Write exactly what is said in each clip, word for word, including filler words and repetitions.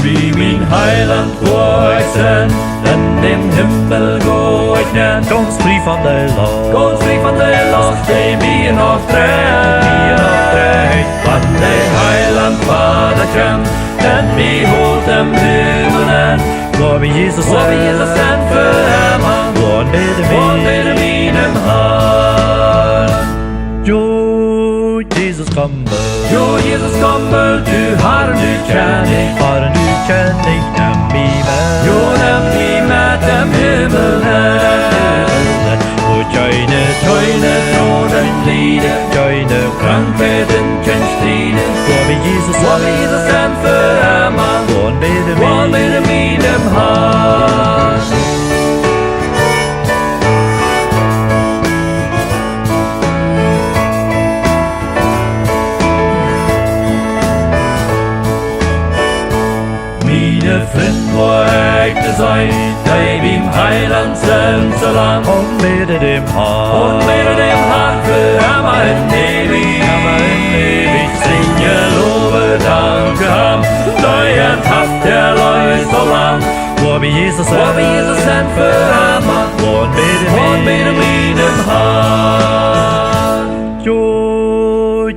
Bie mien Heiland woa ekj sennen, en dän Himmel woa ekj nenn. Gaunz frie von de Laust, gaunz frie von de Laust, dee mie noch drajcht, dee mie noch drajcht. Wan de Heiland wada kjemt, en mie holt em Himmel nenn. Woa wie Jesus, woa wie Jesus sennen fa emma, woaren bäden, woaren bäden mienem Harn. Jo, Jesus, komm boolt. Jo, Jesus, komm boolt, du Har, du Kjennich. Har, du Kjennich, nemm mie met. Jo, nemm mie met em Himmel nenn. Woa kjeene, kjeene Tronen lieden, kjeene Krankheit un kjeen Strieden. Woa wie Jesus, woa wie Jesus sennen fa emma, woaren bäden, woaren bäden mienem Harn. Miene Frind woa ekj seenen, dee biem Heiland sent soo lang. Un bäden däm Harn, un bäden däm Harn fa emma un eewich, emma un eewich. Sinjen, lowen, danken am, dee ons haft erleest soo lang. Woa wie Jesus, woa wie Jesus sennen fa emma, woaren bäden, woaren bäden mienem Harn. Jo,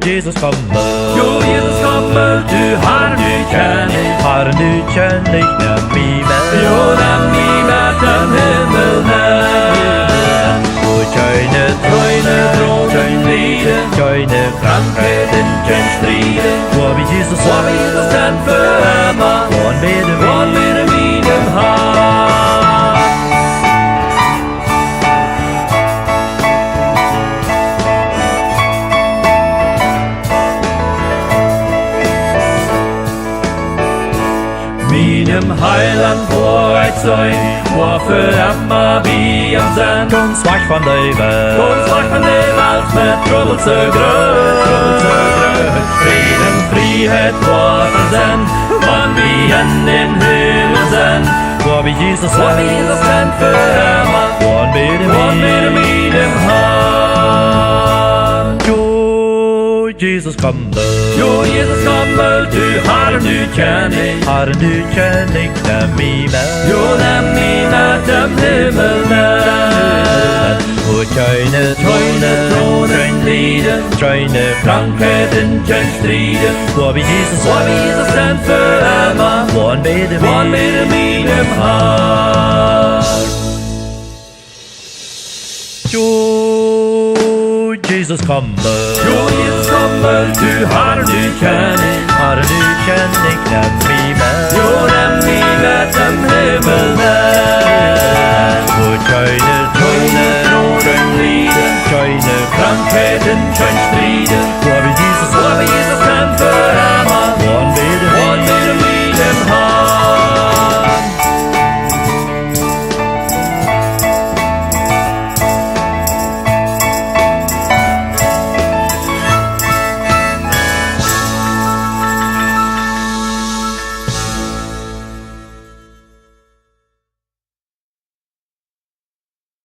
Jesus, komm boolt. Jo, Jesus, komm boolt, du Har, du Kjennich. Har, du Kjennich, nemm mie met. Jo, nemm mie met em Himmel nenn. Woa kjeene, kjeene Tronen lieden, kjeene Krankheit un kjeen Strieden. Woa wie Jesus, woa wie Jesus sennen fa emma, woaren bäden, woaren bäden mienem Harn. Mienem Heiland woa ekj seenen, woa fa emma bie am sennen. Gaunz wajch von de Welt, gaunz wajch von de Welt, met Trubbels soo groot, Trubbels soo groot. Fräd un Frieheit woa wie seenen, wan wie en dän Himmel sent. Woa wie Jesus, woa wie Jesus sennen fa emma, woaren bäden, woaren bäden mienem Harn. Jo, Jesus, komm boolt. Jo, Jesus, komm boolt, du Har, du Kjennich. Har, du Kjennich, nemm mie met. Jo, nemm mie met em Himmel nenn. Woa kjeene, kjeene Tronen lieden, kjeene Krankheit un kjeen Strieden. Woa wie Jesus, woa wie Jesus sennen fa emma, woaren bäden, woaren bäden mienem Harn. Jo, Jesus, komm boolt. Jo, Jesus, komm boolt, du Har, du Kjennich. Har, du Kjennich, nemm mie met. Jo, nemm mie met em Himmel nenn. Woa kjeene